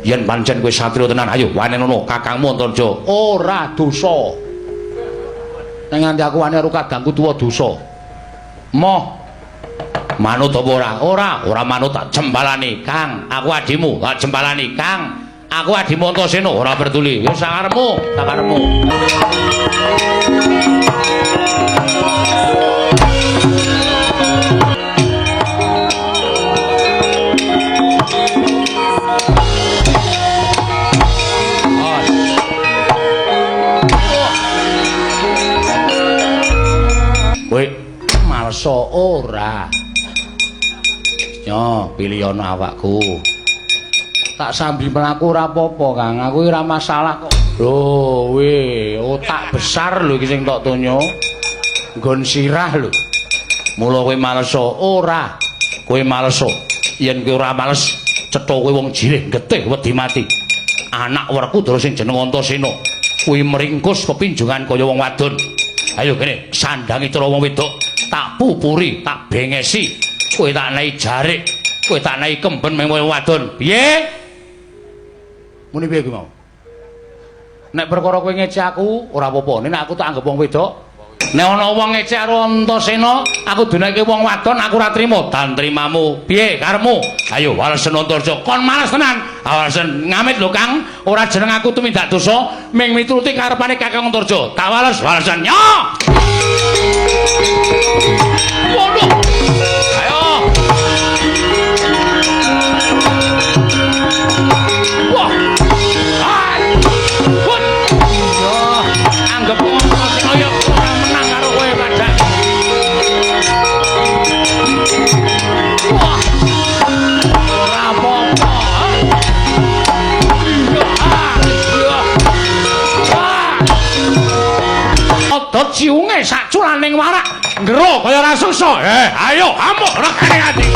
Yen pancen kowe satriya tenan, ayo wanenono kakangmu Antarja. Ora dosa. Nek nganti aku wani karo kadangku tuwa dosa. Moh. Manut apa ora? Ora, ora manut tak jembalani, Kang. Aku adimu, tak jembalani, Kang. Aku adimu Antasena, ora peduli. Wis sakarepmu, sakarepmu. Kowe malsa ora? Yo, pilih ana awakku. Tak sambi mlaku ora apa-apa, Kang. Aku ora masalah kok. Lho, we, otak besar lho iki sing tok tonyo. Nggon sirah lho. Mula kowe males ora? Kowe males. Yen kowe ora males, cetha kowe wong jirih getih wedi mati. Anak Werkudara sing jeneng Antasena kuwi meringkus pepinjongan kaya wong wadon. Ayo kene, sandangi cara wong wedok, tak pupuri, tak bengesi. Kowe tak naik jarik, kowe tak naik kemben meng wong wadon. Piye? Muni piye kuwi mau? Nek perkara kowe ngece aku, ora apa-apa. Nek aku tak anggap wong wedok. Nek ana wong ngece karo Antasena, aku dunake wong wadon, aku ora trima. Dan trimamu. Piye karepmu? Ayo walesen Antarja. Kon males tenan. Walesen ngamit lho, Kang. Ora jeneng aku tumindak dosa, ming mituruti karepane Kakang Antarja. Tak wales, walesen. Nyo! Waduh. Ayo. Wah. Hai. Hut. Yo, anggap Antasena ya ora menang karo kowe padha. Wah. Ora apa-apa. Iya, ah, iya. Wah. Odot ciunge sak culaning warak, nggero kaya raseksa. Ayo amuk regane ati.